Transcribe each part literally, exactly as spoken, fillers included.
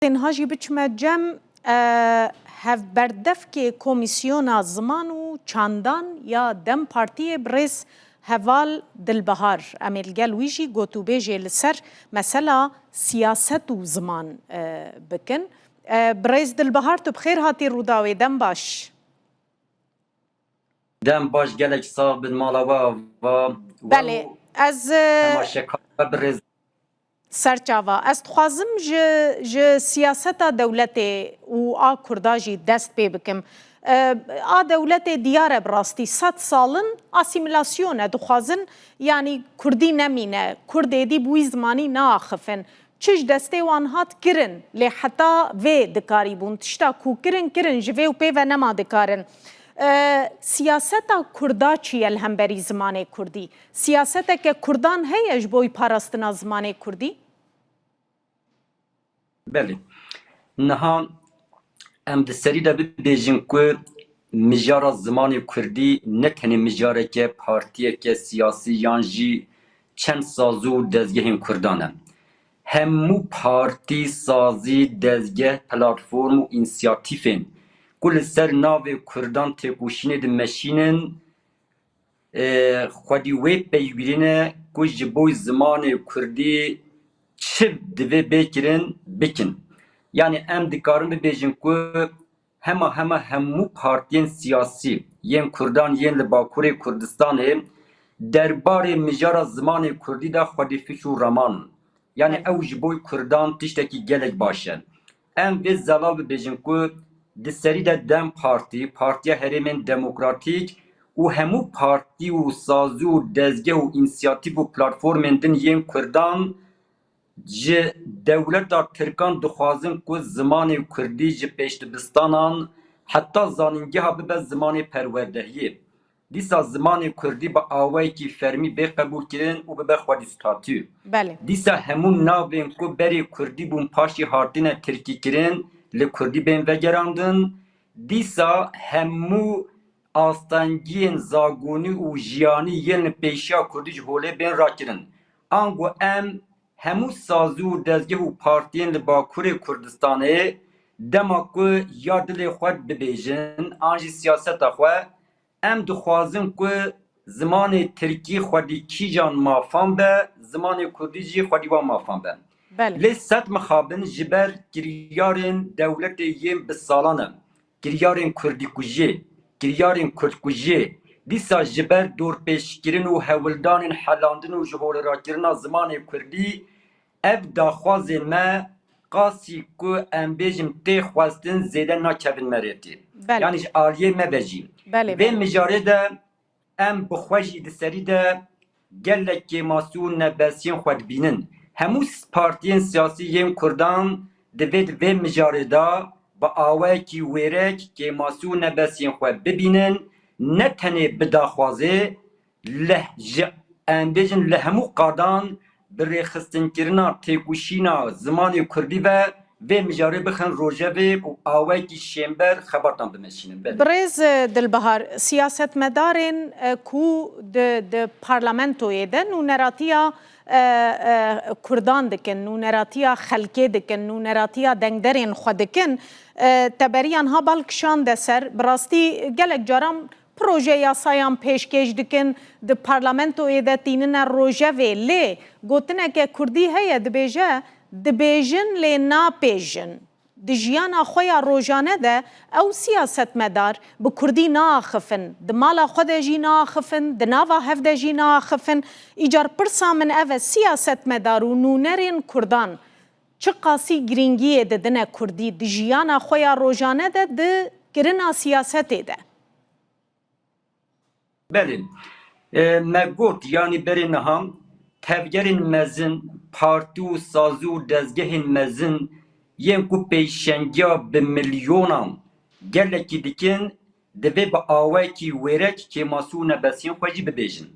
Niha jî biçime cem, e, hevberdevkê Komîsyona Ziman û Çandan ya DEM Partiyê birêz Heval Dilbihar. Em ê li gel wî jî gotûbêjê li ser mesela siyaset û ziman, e, bikin. E, birêz Dilbihar, tu bi xêr hatî Rûdawê, dem baş. Dem baş, gelek sax bin, mala we ava. Belê, ez, e, temaşekarê we birêz. Serçava. Ez dixwazim ji, ji siyaseta dewletê û a Kurda jî dest pê bikim. E, a dewletê diyar e bi rastî sed sal in asîmîlasyon e. Dixwazin, yanî Kurdî nemîne. Kurd êdî bi wî zimanî naaxifin. Çi ji destê wan hat kirin, lê heta vê dikarîbûn. Tişta ku kirin, kirin, ji vê û pê ve nema dikarin. E, siyaseta Kurda çi ye li hemberî zimanê Kurdî? Siyaseteke Kurdan heye ji bo parastina zimanê Kurdî? Belê. Niha em di serî de bibêjin ku mijara zimanê Kurdî ne tenê mijareke partiyeke siyasî yan jî çend sazû û dezgehên Kurdan e. Hemû partî, sazî, dezgeh, platform û însiyatîfên ku li ser navê Kurdan têkoşînê dimeşînin, e, xwedî wê peywirîne ku ji bo zimanê Kurdî çi divê bê kirin, bikin. Yanî em dikarin bibêjin ku hema hema hemû partiyên siyasî yên Kurdan yên li Bakurê Kurdistanê derbarê mijara zimanê Kurdî de xwedî fiş û raman in. Yanî Evet. ew ji bo Kurdan tiştekî gelek baş e. Em vê zelal bibêjin ku di serî de DEM Partî, Partiya Herêmên Demokratîk û hemû partî û sazî û dezgeh û însiyatîf û platformên din yên Kurdan ji dewleta Tirkan dixwazin ku zimanê Kurdî ji pêşdibistanan heta zanîngeha bibe zimanê perwerdehiyê. Dîsa zimanê Kurdî bi awayekî fermî bê qebûlkirin û bibe xwedî statû. Belê. Dîsa hemû navên ku berê Kurdî bûn paşê hatine Tirkîkirin li Kurdî bên vegerandin. Dîsa hemû astengiyên zagonî û jiyanî yên li pêşiya Kurdî ji holê bên rakirin. Ango em hemû sazî û dezgeh û partiyên li Bakurê Kurdistanê dema ku ya dilê xwe dibêjin an jî siyaseta xwe, em dixwazin ku zimanê tirkî xwedî kîjan mafan be, zimanê kurdî jî xwedî wan mafan be. Belê. Lê sed mixabin ji ber kiryarên dewletê yên bi salan e, kiryarên kurdîkujiyê, kiryarên kurdkujiyê, dîsa ji ber dorpêçkirin û hewldanên helandin û ji holêrakirina zimanê kurdî, ev daxwazê me qasî ku em bêjin tê xwestin zêde nakevin me rê tê. Belê. Yanî ji aliyê me ve jî. Belê, Vê belê. mijarê de em bi xwe jî di serî de gelek kêmasî û nebesiyên xwe dibînin. Hemû s-, partiyên siyasî yên Kurdan divê di vê mijarê de bi awayekî wêrek kêmasî û nebesiyên xwe bibînin, ne tenê bi daxwazê, li, ji, em bêjin li hemû qadan bi rêxistinkirina têkoşîna zimanê kurdî ve vê mijarê bixin rojevê û awayekî şênber xebatan bimeşînin. Belê. Birêz, e, Dilbihar, siyasetmedarên, e, ku di, di parlamentoyê de nûneratiya, e, e, kurdan dikin, nûneratiya xelkê dikin, nûneratiya dengderên xwe dikin, e, teberiyan ha bal kişande ser, bi rastî gelek caran proje yasayan pêşkêş dikin, di parlamentoyê de tînine rojevê, lê gotineke kurdî heye, dibêje, dibêjin lê napêjin. Di jiyana xwe ya rojane de ew siyasetmedar bi kurdî naaxifin, di mala xwe de jî naaxifin, di nava hev de jî naaxifin. Îcar pirsa min ev e, siyasetmedar û nûnerên kurdan çiqasî girîngiyê didine kurdî di jiyana xwe ya rojane de, di kirina siyasetê de? Belê. E, me got, yanî berê niha tevgerên mezin, partî û sazî û dezgehên mezin yên ku pêşengiya bi milyonan gelekî dikin, divê bi awayekî wêrek kêmasî û nebesiyên xwe jî bibêjin.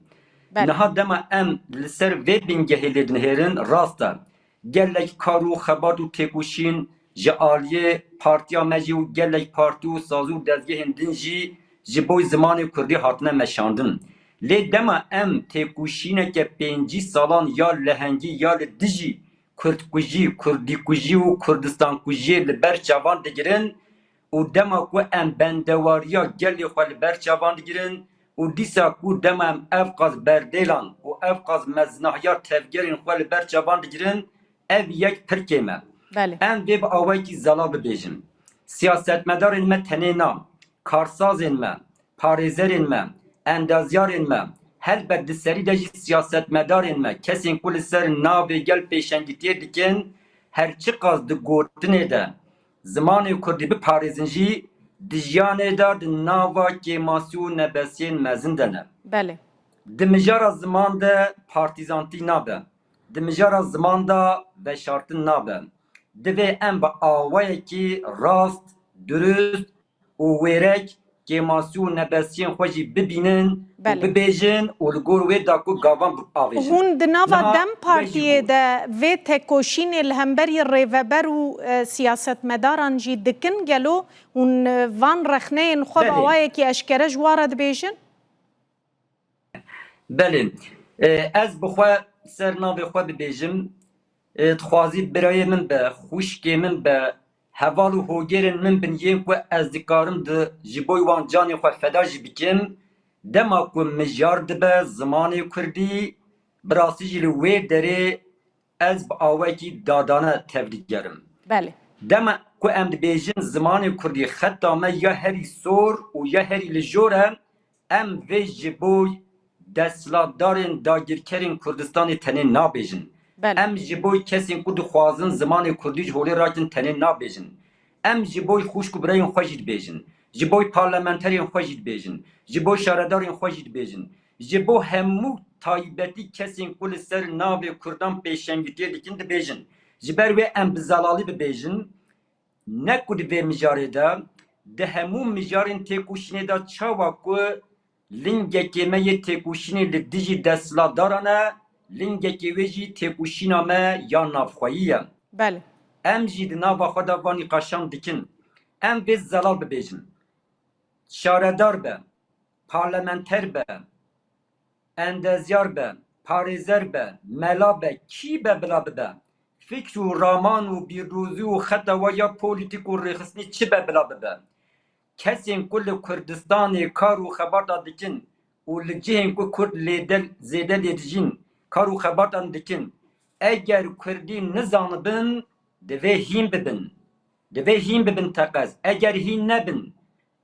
Belê. Niha dema em li ser vê bingehê lê dinihêrin, rast e, gelek kar û xebat û têkoşîn ji aliyê partiya me jî û gelek partî û sazî û dezgehên din jî ji bo zimanê kurdî hatine meşandin. Lê dema em têkoşîneke pêncî salan ya lehengî ya li dijî kurdkujî, kurdîkujî û kurdistankujiyê li ber çavan digirin û dema ku em bendewariya gelê xwe li ber çavan digirin û dîsa ku dema em ev qas berdêlan û ev qas mezinahiya tevgerên xwe li ber çavan digirin, ev yek pir kêm e. Belê. Em vê bi awayekî zelal bibêjin. Siyasetmedarên me tenê na, karsazên me, parêzerên me, endazyarên me, helbet di serî de jî siyasetmedarên me, kesên ku li ser navê gel pêşengitiyê dikin, her çiqas di gotinê de zimanê kurdî biparêzin jî, di jiyanê de di nava kêmasî û nebesiyên mezin de ne. Belê. Di mijara ziman de partîzantî nabe. Di mijara ziman de veşartin nabe. Divê em bi awayekî rast, durust û wêrek kêmasî û nebesiyên xwe jî bibînin û Belê. bibêjin û li gor wê de ku gavan avêjin. Hûn di nava Niha DEM Partiyê de vê tekoşînê li hemberî rêveber û, e, siyasetmedaran jî dikin, gelo hûn, e, van rexneyên xwe bi Belê. awayekî eşkere ji wan re dibêjin? Belê. E, ez bi xwe ser navê xwe bibêjim. E, dixwazî birayê min be, xwişkê min be, heval û hogêrên min bin yên ku ez dikarim di ji bo wan canê xwe feda jî bikim. Dema ku mijar dibe zimanê kurdî, bi rastî jî li wê derê ez bi awayekî dadane tevdigerim. Belê. Dema ku em dibêjin zimanê kurdî xeta me ya herî sor û ya herî li jor e, em vê ji bo desthilatdarên dagirkerên Kurdistanê tenê nabêjin. Belê. Em ji bo kesên ku dixwazin zimanê kurdî ji holê rakin tenê nabêjin. Em ji bo xwişk û birayên xwe jî dibêjin. Ji bo parlamenterên xwe jî dibêjin. Ji bo şaredarên xwe jî dibêjin. Ji bo hemû taybetî kesên ku li ser navê kurdan pêşengitiyê dikin dibêjin. Ji ber wê em bi zelalî bibêjin, ne ku di vê mijarê de, di hemû mijarên têkoşînê de çawa ku lingekê me yê têkoşînê li dijî desthilatdaran e, lingekê wê jî têkoşîna me ya navxweyî ye. Belê. Em jî di nava xwe de van nîqaşan dikin. Em vê zelal bibêjin. Şaredar be, parlamenter be, endezyar be, parêzer be, mela be, kî be bila bibe, fikr û raman û bîrdozî û xeta we ya polîtîk û rêxistinî çi be bila bibe, kesên ku li Kurdistanê kar û xebata dikin û li cihên ku Kurd lê de, zêde lê dijîn kar û xebatan dikin, eger Kurdî nizanibin, divê hîn bibin. Divê hîn bibin teqez. Eger hîn nebin,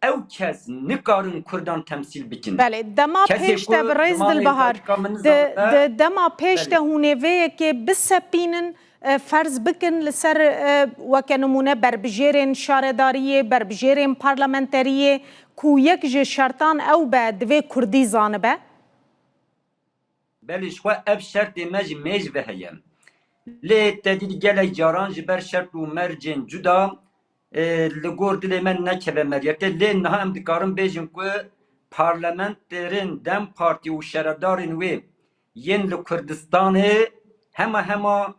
ew kes nikarin Kurdan temsîl bikin. Belê, dema Kesê pêş ku de bi rêz zimanê Dilbahar, dayika min di, nizanibe, di dema pêş de belê. hûn ê vê yekê bisepînin, e, ferz bikin li ser, e, weke nimûne berbijêrên şaredariyê, berbijêrên parlamenteriyê, ku yek ji şertan ew be, divê kurdî zanibe? Belê, ji xwe ev şertê me ji mêj ve heye. Lê te dît gelek caran ji ber şert û mercên cuda, e, li gor dilê me nekeve meriyete. Lê niha em dikarin bêjin ku parlamenterên DEM Partî û şaredarên wê yên li Kurdistanê hema hema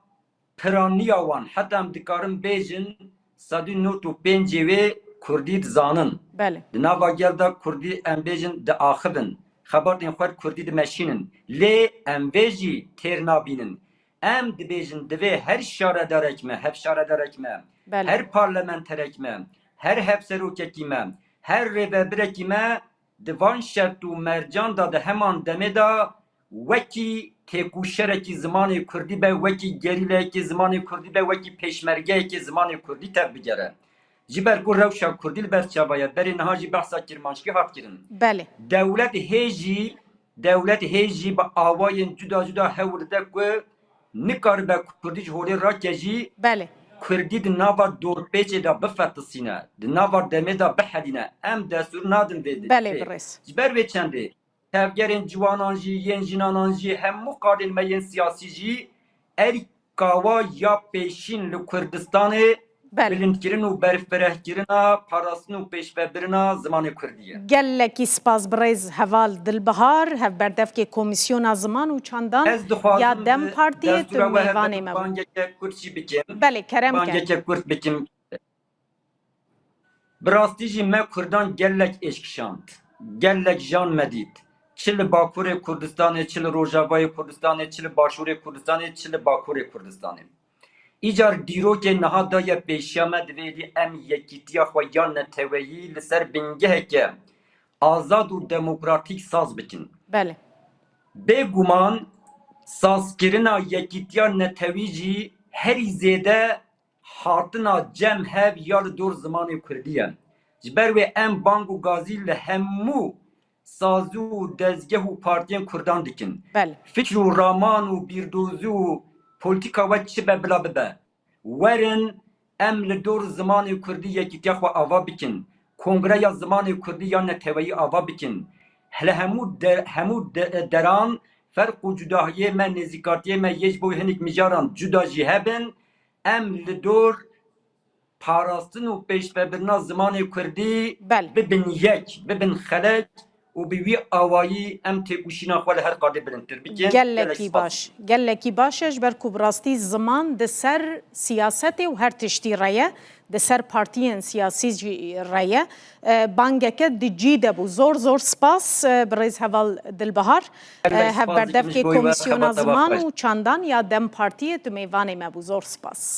piraniya wan, heta em dikarin bêjin, sed û nod û pêncê wê kurdî dizanin. Belê. Di nava gel de kurdî, em bêjin, diaxivin. Xebatên xwe kurdî dimeşînin. Lê em vê jî têr nabînin. Em dibêjin, divê her şaredarek me, hevşaredarek me, Belê. her parlamenterek me, her hevserokekî me, her rêvebirekî me di van şert û mercan de di heman demê de wekî têkoşerekî zimanê kurdî be, wekî gerîleyekê zimanê kurdî be, wekî pêşmergeyekê zimanê kurdî tevbigere. Ji ber ku rewşa kurdî li ber çava ye, berê niha jî behsa kirmanckî hat kirin. Belê. Dewlet hê jî, dewlet hê jî bi awayên cuda cuda hewl dide ku nikaribe kurdî ji holê rake jî Belê. kurdî di nava dorpêçê de bifetisîne, di nava demê de bihedîne. Em destûr nadin vê Belê, vê. birêz. Ji ber vê çendê tevgerên ciwanan jî, yên jinanan jî, hemû qadên me yên siyasî jî erî kawa ya pêşîn li Kurdistanê Belê. bilindkirin û berfirehkirina, parastin û pêşvebirina zimanê kurdî ye. Gelekî spas birêz heval Dilbihar, hevberdevkê Komîsyona Ziman û Çandan Ez dixwazim ya DEM bi Partiyê, tu destûra we hebe mêvanê me bû. bangeke kurt jî bikim. Belê, kerem ke. Bangeke kurt bikim. Bi rastî jî me kurdan gelek êş kişand, gelek jan me dît. Çi li Bakurê Kurdistanê, çi li Rojavayê Kurdistanê, çi li Başûrê Kurdistanê, çi li Bakurê Kurdistanê. Îcar dîrokê niha daye pêşiya me, divê êdî em yekîtiya xwe ya neteweyî li ser bingeheke azad û demokratîk saz bikin. Belê. Bêguman sazkirina yekîtiya netewî jî herî zêde hatina cem hev ya li dor zimanê kurdî ye. Ji ber wê em bang û gazî li hemû sazî û dezgeh û partiyên kurdan dikin. Belê. Fikr û raman û bîrdozî û polîtîka we çi be bila bibe. Werin em li dor zimanê kurdî yekîtiya xwe ava bikin. Kongreya Zimanê Kurdî ya Neteweyî ava bikin. Li hemû de, hemû de, deran ferq û cudahiyê me, nêzîkatiyê me yê ji bo hinek mijaran cuda jî hebin, em li dor parastin û pêşvebirina zimanê kurdî Belê. bibin yek, bibin xelek û bi wî awayî em têkoşîna xwe li her qadê bilindtir bikin. Gelekî baş. Gelekî baş e, ji ber ku bi rastî ziman di ser siyasetê û her tiştî re ye, di ser partiyên siyasî jî re ye. E, bangeke di cî de bû. Zor zor spas, e, birêz heval Dilbihar. E, hevberdevkê Komîsyona Ziman û Çandan ya DEM Partiyê tu mêvanê me bû. Zor spas.